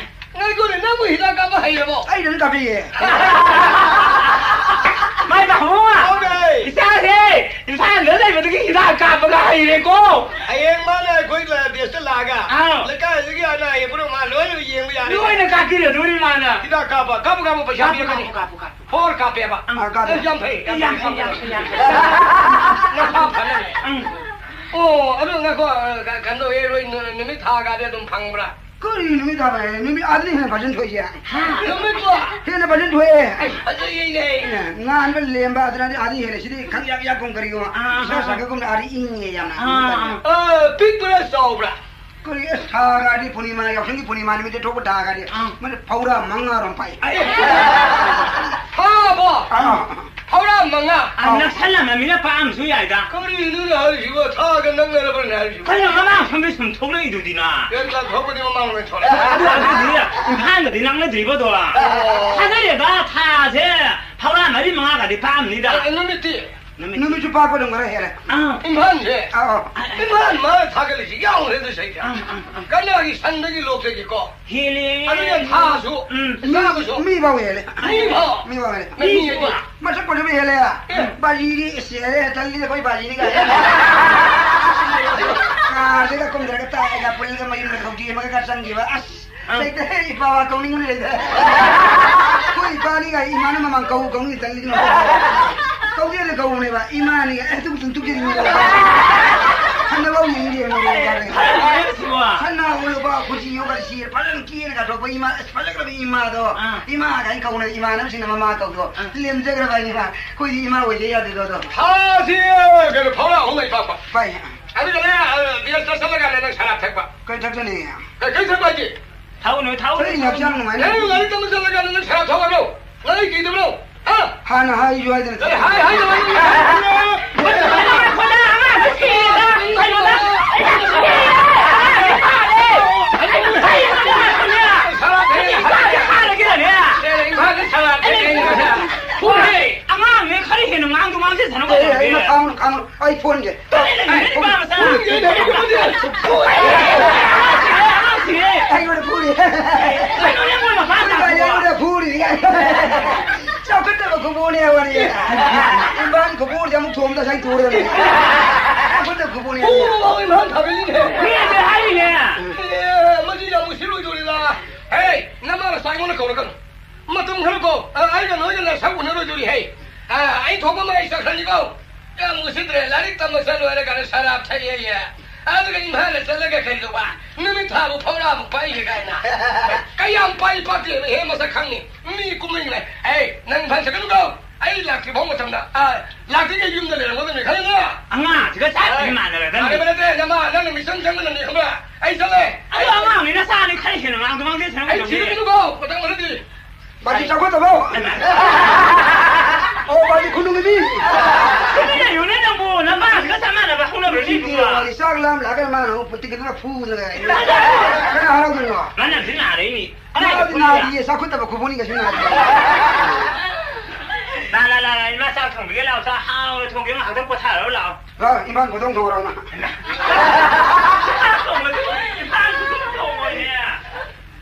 ꯉꯥꯏꯈꯣꯅꯦ, ꯅꯪꯕꯨ ꯍꯤꯗꯥꯛ ꯀꯥꯞꯄ ꯍꯩꯔꯕꯣ? ꯑꯩ ꯑꯗꯨꯝ ꯀꯥꯞꯆꯩꯌꯦ꯫ ꯃꯥꯏ ꯄꯥꯛꯈꯣꯡꯕ! ꯍꯥꯎꯅꯦ! ꯏꯆꯥꯁꯦ ꯏꯝꯐꯥꯜꯗ ꯂꯩꯕꯗꯒꯤ ꯍꯤꯗꯥꯛ ꯀꯥꯞꯄꯒ ꯍꯩꯔꯦꯀꯣ꯫ ꯍꯌꯦꯡ ꯃꯥꯅ ꯑꯩꯈꯣꯏ ꯂ-, ꯗꯦꯁꯇ ꯂꯥꯛꯑꯒ ꯑꯥꯎ꯫ ꯂꯩꯀꯥꯏꯗꯨꯒꯤ ꯑꯅꯥ ꯑꯌꯦꯛ ꯄꯨꯝꯅꯃꯛ ꯃꯥ ꯂꯣꯏꯅ ꯌꯦꯡꯕ ꯌꯥꯔꯦ꯫ ꯂꯣꯏꯅ ꯀꯥꯞꯄꯤꯔꯗꯣꯏꯅꯤ ꯃꯥꯅ꯫ ꯍꯤꯗꯥꯛ ꯀꯥꯞꯄ, ꯀꯥꯞꯄꯨ, ꯀꯥꯞꯄꯨ, ꯄꯩꯁꯥ ꯀꯥꯞꯄꯨ, ꯄꯤꯔꯛꯀꯅꯤ꯫ ꯀꯥꯞꯄꯨ, ꯀꯥꯞꯄꯨ, ꯀꯥꯞꯄꯨ꯫ ꯐꯣꯔ ꯀꯥꯞꯄꯦꯕ꯫ ꯑꯥ, ꯀꯥꯞꯄꯦ꯫ ꯑꯁ, ꯌꯥꯝ ꯐꯩ, ꯌꯥꯝ ꯌꯥꯝ ꯐꯩ, ꯐꯩ, ꯌꯥꯝ ꯐꯩ, ꯌꯥꯝ ꯐꯩ꯫ ꯅꯁꯥ ꯐꯅꯕ꯫ ꯎꯝ꯫ ꯑꯣ, ꯑꯗꯨ ꯉꯥꯏꯈꯣ, ꯑ, ꯀ-, ꯀꯩꯅꯣ ꯇꯧꯋꯦ, ꯅꯣꯏ ꯅꯨ-, ꯅꯨꯃꯤꯠ ꯊꯥꯒꯗꯤ ꯑꯗꯨꯝ ꯐꯪꯕ꯭ꯔꯥ? ꯀꯔꯤ ꯅꯨꯃꯤꯠ ꯇꯥꯕ ꯂꯩꯔꯦ? ꯅꯨꯃꯤꯠ ꯑꯥꯗꯅ ꯍꯦꯟꯅ ꯐꯖꯅ ꯊꯣꯛꯏꯁꯦ꯫ ꯍꯥ? ꯅꯨꯃꯤꯠꯄꯣ? ꯍꯦꯟꯅ ꯐꯖꯅ ꯊꯣꯛꯑꯦ꯫ ꯑꯁ, ꯐꯖꯩꯌꯦꯅꯦ꯫ ꯑꯦ, ꯉꯥꯟꯕ ꯂꯦꯝꯕ ꯑꯗꯨꯅꯗꯤ ꯑꯥꯗ ꯍꯦꯜꯂꯦ꯫ ꯁꯤꯗꯤ ꯈꯪꯌꯥꯛ ꯌꯥꯛꯀꯨꯝ ꯀꯔꯤꯒꯨꯝ꯫ ꯑꯥ, ꯏꯁꯥ ꯑꯥ, ꯑꯥ꯫ ꯁꯥꯒꯠꯀꯨꯝꯅ ꯑꯥꯗ ꯏꯪꯉꯦ ꯌꯥꯝꯅ꯫ ꯑꯥ, ꯑꯥ꯫ ꯑ, ꯄꯤꯛꯄ꯭ꯔꯥ ꯆꯥꯎꯕ꯭ꯔꯥ? ꯀꯔꯤ, ꯑꯁ, ꯊꯥꯒꯗꯤ ꯄꯨꯔꯅꯤꯃꯥ, ꯌꯥꯎꯁꯪꯒꯤ ꯄꯨꯔꯅꯤꯃꯥ ꯅꯨꯃꯤꯠꯇ ꯊꯣꯛꯄ ꯊꯥꯒꯗꯤ꯫ ꯑꯥ꯫ ꯃꯗꯨ ꯐꯧꯔꯥ ꯃꯉꯥꯔꯣꯝ ꯄꯥꯛꯏ꯫ ꯑꯩ, ꯊꯥꯕꯣ? ꯑꯥ꯫ ꯐꯧꯔꯥ ꯃꯉꯥ꯫ ꯑ, ꯅꯛꯁꯜꯂꯝꯃꯃꯤꯅ ꯄꯥꯛꯑꯝꯁꯨ ꯌꯥꯏꯗ꯫ ꯀꯔꯤꯅꯣꯅꯦ ꯍꯥꯏꯔꯤꯁꯤꯕꯣ? ꯊꯥꯒ ꯅꯛꯅꯔꯕ꯭ꯔꯅꯦ ꯍꯥꯏꯔꯤꯁꯤꯕꯣ? ꯀꯩꯅꯣ, ꯃꯃꯥꯡ ꯁꯣꯝꯗ ꯁꯨꯝ ꯊꯣꯛꯂꯛꯏꯗꯨꯗꯤꯅ꯫ ꯌꯦꯟ ꯆꯥꯛ ꯊꯣꯛꯄꯗꯤ ꯃꯃꯥꯡ ꯂꯣꯏ ꯊꯣꯛꯂꯛꯑꯦ꯫ ꯑꯗꯨ, ꯑꯗꯨꯗꯤ ꯏꯝꯐꯥꯜꯒꯗꯤ ꯅꯛꯅꯗ꯭ꯔꯤꯕꯗꯣ꯫ ꯑꯣ꯫ ꯊꯥꯖꯔꯦꯗ, ꯊꯥꯁꯦ ꯐꯧꯔꯥ ꯃꯔꯤ ꯃꯉꯥꯒꯗꯤ ꯄꯥꯛꯑꯝꯅꯤꯗ꯫ ꯑ, ꯅꯨꯃꯤꯠꯇꯤ? ꯅꯨꯃꯤꯠ ꯅꯨꯃꯤꯠꯁꯨ ꯄꯥꯛꯄ ꯑꯗꯨꯝ ꯈꯔ ꯍꯦꯜꯂꯦ꯫ ꯑꯥ꯫ ꯏꯝꯐꯥꯜꯁꯦ? ꯑꯥ, ꯑꯥ꯫ ꯏꯝꯐꯥꯜ ꯃꯥꯅ ꯊꯥꯒꯠꯂꯤꯁꯤ ꯌꯥꯎꯈ꯭ꯔꯦꯗ ꯁꯩꯗ꯫ ꯑꯥ, ꯑꯥ, ꯑꯥ꯫ ꯀꯅꯥꯒꯤ ꯁꯟꯗꯒꯤ ꯂꯣꯛꯇꯒꯤꯀꯣ? ꯍꯦꯜꯂꯦ꯫ ꯑꯗꯨꯅ ꯊꯥꯁꯨ, ꯎꯝ꯫ ꯆꯥꯕꯁꯨ꯫ ꯃꯤ, ꯃꯤ ꯐꯥꯎ ꯍꯦꯜꯂꯦ꯫ ꯃꯤ ꯐꯥꯎ꯫ ꯃꯤ ꯐꯥꯎ ꯍꯦꯜꯂꯦ꯫ ꯃꯤ ꯃꯤ ꯐꯥꯎ꯫ ꯃꯁꯛ ꯐꯖꯕ ꯍꯦꯜꯂꯦ꯫ ꯑꯦ꯫ ꯕꯥꯖꯤꯗꯤ ꯏꯁ ꯍꯦꯜꯂꯦ, ꯇꯜꯂꯤ ꯑꯩꯈꯣꯏ ꯕꯥꯖꯤꯅꯤ ꯀꯥꯏ꯫ ꯀꯥꯔꯁꯤꯒ ꯀꯨꯝꯊꯔꯒ ꯇꯥꯏꯒ ꯄꯨꯜꯂꯒ ꯃꯌꯨꯝꯗ ꯊꯧꯗꯤ ꯑꯃꯒ ꯈꯔ ꯆꯪꯈꯤꯕ꯫ ꯑꯁ꯫ ꯑꯥ꯫ ꯂꯩꯇꯦ, ꯏꯄꯥ ꯀꯧꯅꯤꯡꯕꯅ ꯂꯩꯇꯦ꯫ ꯑꯩꯈꯣꯏ ꯏꯄꯥꯅꯤꯒ ꯏꯃꯥꯅ ꯃꯃꯥꯡ ꯀꯧ, ꯀꯧꯅꯤ ꯇꯜꯂꯤꯗꯅ꯫ ꯀꯧꯒꯦꯅ ꯀꯧꯕꯅꯦꯕ, ꯏꯃꯥꯅꯤꯒ, "ꯑꯦ, ꯇꯨ, ꯇꯨ, ꯇꯨ, ꯇꯨ, ꯇꯨ, ꯇꯨ"꯫ ꯍꯟꯗꯛꯐꯥꯎ ꯌꯦꯡꯗꯦ, ꯃꯣꯏ ꯏꯄꯥꯅꯤ꯫ ꯁꯅꯥ ꯂꯨꯄꯥ ꯈꯨꯖꯤ ꯌꯣꯒ ꯁꯤ ꯐꯖꯅ ꯀꯦꯔꯒ ꯊꯣꯛꯄ ꯏꯃꯥ, ꯑꯁ, ꯐꯖꯈ꯭ꯔꯕ ꯏꯃꯥꯗꯣ꯫ ꯑꯥ꯫ ꯏꯃꯥ ꯀꯥꯏꯅ ꯀꯧꯅ, ꯏꯃꯥꯟꯅꯕꯁꯤꯡꯅ ꯃꯃꯥ ꯀꯧꯗꯣ꯫ ꯑꯥ꯫ ꯂꯦꯝꯖꯈ꯭ꯔꯕ ꯏꯃꯥ꯫ ꯑꯩꯈꯣꯏꯗꯤ ꯏꯃꯥ ꯑꯣꯏꯗ ꯌꯥꯗꯦꯗꯣ, ꯑꯗꯣ꯫ ꯊꯥꯁꯤ ꯀꯩꯅꯣ ꯐꯥꯎꯔ ꯑꯍꯨꯝ ꯂꯩ ꯄꯥꯛꯄ꯫ ꯄꯥꯏ꯫ ꯑꯗꯨꯒꯅꯦ, ꯑ, ꯕꯤꯌꯔ ꯆꯠꯁꯜꯂꯀꯥꯟꯗ ꯅꯪ ꯁꯔꯥꯞ ꯊꯛꯄ꯫ ꯀꯩ ꯊꯛꯀꯅꯤ? ꯀꯩ, ꯀꯩ ꯊꯛꯄ ꯍꯥꯏꯗꯤ? ꯊꯛꯎꯅꯨ, ꯊꯛꯎꯅꯨ, ꯀꯔꯤ ꯊꯛꯎꯅꯨ꯫ ꯍꯛꯆꯥꯡ ꯅꯨꯡꯉꯥꯏꯅ? ꯅꯪ ꯂꯥꯏꯔꯤꯛ ꯇꯝꯕ ꯆꯠꯂꯀꯥꯟꯗ ꯅꯪ ꯁꯔꯥꯞ ꯊꯛꯑꯕ꯭ꯔꯣ? ꯅꯪ ꯑꯩ ꯀꯤꯗꯕ꯭ꯔꯣ? ꯍꯥ? ꯍꯥꯟꯅ ꯍꯥꯏꯁꯨ ꯍꯥꯏꯗꯅ ꯀꯔꯤ ꯍꯥꯏ, ꯍꯥꯏꯗꯕ ꯍꯥꯏꯗꯕ? ꯁꯔꯥꯞ ꯊꯛꯑꯦ꯫ ꯁꯔꯥꯞ ꯊꯛꯑꯦ꯫ ꯏꯝꯐꯥꯜꯗ ꯁꯔꯥꯞ ꯊꯛꯑꯦ꯫ ꯐꯨꯔꯦ꯫ ꯑꯉꯥꯡꯅꯦ, ꯈꯔ ꯍꯦꯟꯅ ꯉꯥꯡꯗꯣ ꯉꯥꯡꯖꯁꯅꯨ ꯑꯦ, ꯑꯦ, ꯀꯩꯗꯧꯔꯒꯦ? ꯏꯃꯥ, ꯈꯥꯝꯃꯨ, ꯈꯥꯝꯃꯨ꯫ ꯑꯩ ꯐꯣꯟꯒꯦ꯫ ꯀꯔꯤꯅꯣ, ꯅꯨꯄꯥ ꯃꯆꯥ? ꯑꯉꯥꯡꯁꯤꯡꯁꯦ꯫ ꯑꯩꯉꯣꯟꯗ ꯐꯨꯔꯤ꯫ ꯀꯩꯅꯣ, ꯅꯪ ꯃꯣꯏ ꯃꯄꯥ ꯏꯃꯥ, ꯃꯆꯥ? ꯑꯩꯉꯣꯟꯗ ꯐꯨꯔꯤ꯫ ꯆꯥꯎꯈꯠꯇꯕ ꯈꯨꯕꯨꯅꯦ ꯋꯥꯔꯤ꯫ ꯏꯝꯐꯥꯜ ꯈꯨꯕꯨꯁꯦ ꯑꯃꯨꯛ ꯊꯣꯝꯗ ꯁꯥꯏ ꯇꯨꯔꯦ꯫ ꯆꯥꯎꯈꯠꯇꯕ ꯈꯨꯕꯨꯅꯦ꯫ ꯑꯣ, ꯏꯝꯐꯥꯜ ꯊꯥꯕꯤꯅꯦ꯫ ꯃꯤꯅ ꯍꯥꯏꯔꯤꯅꯦ꯫ ꯑꯦ, ꯃꯁꯤ ꯌꯥꯝ ꯎꯁꯤꯠꯂꯣꯏꯗꯧꯔꯤꯗ꯫ ꯍꯦ, ꯅꯃꯥ ꯅꯄꯥ ꯑꯩꯉꯣꯟꯗ ꯀꯧꯔꯛꯀꯅꯨ꯫ ꯃꯇꯝ ꯈꯔ ꯀꯣ, ꯑ, ꯑꯩꯒ ꯅꯣꯏꯒ ꯅꯁꯛ ꯎꯅꯔꯣꯏꯗꯧꯔꯤ ꯍꯦ꯫ ꯑ, ꯑꯩ ꯊꯣꯛꯄ ꯑꯃ ꯑꯩ ꯆꯠꯈ꯭ꯔꯅꯤꯀꯣ꯫ ꯌꯥꯝ ꯎꯁꯤꯠꯇ꯭ꯔꯦ꯫ ꯂꯥꯏꯔꯤꯛ ꯇꯝꯕ ꯆꯠꯂꯣꯏꯔꯒ ꯁꯔꯥꯞ ꯊꯛꯑꯦꯌꯦ꯫ ꯑꯗꯨꯒ ꯏꯝꯐꯥꯜꯗ ꯆꯠꯂꯒ ꯀꯩꯗꯧꯕ? ꯅꯨꯃꯤꯠ ꯊꯥꯕꯨ ꯐꯧꯔꯥꯃꯨꯛ ꯄꯥꯏꯒꯦ ꯀꯥꯏꯅ꯫ ꯀꯌꯥꯝ ꯄꯥꯏ ꯄꯥꯛꯇꯦ, ꯍꯦ, ꯃꯁꯛ ꯈꯪꯅꯤ꯫ ꯃꯤ ꯀꯨꯝꯍꯩꯅꯦ꯫ ꯑꯩ, ꯅꯪ ꯏꯝꯐꯥꯜ ꯆꯠꯀꯅꯨꯀꯣ꯫ ꯑꯩ ꯂꯥꯛꯇ꯭ꯔꯤ ꯐꯥꯎ ꯃꯇꯝꯗ, ꯑ, ꯂꯥꯛꯇ꯭ꯔꯤꯉꯩ ꯌꯨꯝꯗ ꯂꯩꯔꯝꯒꯗꯕꯅꯤ, ꯈꯪꯉꯤꯅ? ꯑꯉꯥꯡꯁꯤꯒ ꯆꯥꯛ ꯑꯩ ꯃꯥꯟꯅꯔꯗꯕꯅꯤ꯫ ꯃꯥꯟꯅꯕ ꯅꯠꯇꯦ, ꯅꯃꯥ, ꯅꯪꯅ ꯃꯤꯆꯪ ꯆꯪꯒꯗꯕꯅꯤ, ꯈꯪꯕ꯭ꯔꯥ? ꯑꯩ ꯆꯠꯂꯦ꯫ ꯑꯗꯣ ꯑꯉꯥꯡꯅꯤꯅ ꯆꯥꯅꯤ ꯈꯔ ꯍꯦꯟꯅ ꯉꯥꯡꯗ ꯉꯥꯡꯗꯦ ꯁꯅ ꯑꯩ ꯀꯩꯗꯧꯒꯦ? ꯊꯤꯔꯛꯀꯅꯨꯀꯣ, ꯃꯇꯝ ꯈꯔꯗꯤ꯫ ꯕꯥꯖꯤ ꯆꯥꯎꯈꯠꯇꯕꯣ? ꯑꯣ, ꯕꯥꯖꯤ ꯈꯨꯅꯨꯡꯒꯤ ꯃꯤ꯫ ꯇꯨꯃꯤꯟ ꯂꯩꯌꯨꯅꯦ ꯅꯪꯕꯨ, ꯅꯃꯥꯁꯤꯒ ꯆꯞ ꯃꯥꯟꯅꯕ ꯍꯧꯅꯕ꯭ꯔꯅꯦ ꯁꯤꯗꯤ ꯏꯕꯨꯡꯉꯣ? ꯋꯥꯔꯤ ꯆꯥꯛ ꯂꯥꯝ ꯂꯥꯛꯑꯒ ꯃꯥꯅ ꯑꯃꯨꯛ ꯄꯨꯟꯇꯤꯒꯗꯅ ꯐꯨꯗꯅ ꯂꯩ꯫ ꯀꯅꯥ ꯍꯔꯥꯎꯗꯣꯏꯅꯣ? ꯃꯅꯝꯁꯤ ꯅꯥꯔꯛꯏꯅꯤ꯫ ꯃꯥꯗꯤ ꯅꯥꯗꯤꯌꯦ, ꯆꯥꯎꯈꯠꯇꯕ ꯈꯨꯕꯨꯅꯤ ꯀꯩꯁꯨ ꯅꯥꯗꯤꯌꯦ꯫ ꯂꯥ, ꯂꯥ, ꯂꯥ, ꯂꯥ, ꯏꯃꯥ ꯆꯥꯛ ꯊꯣꯡꯕꯤꯒꯦ ꯂꯥꯛꯑꯣ, ꯆꯥꯛ ꯍꯥꯎꯅ ꯊꯣꯡꯒꯦ, ꯉꯥꯏꯍꯥꯛꯇꯪ ꯄꯣꯊꯥꯔꯣ ꯂꯥꯛꯑꯣ꯫ ꯂꯥꯛꯑꯣ, ꯏꯝꯐꯥꯜ ꯐꯣꯇꯣ ꯊꯣꯡꯉꯨꯔꯣ ꯅꯪ꯫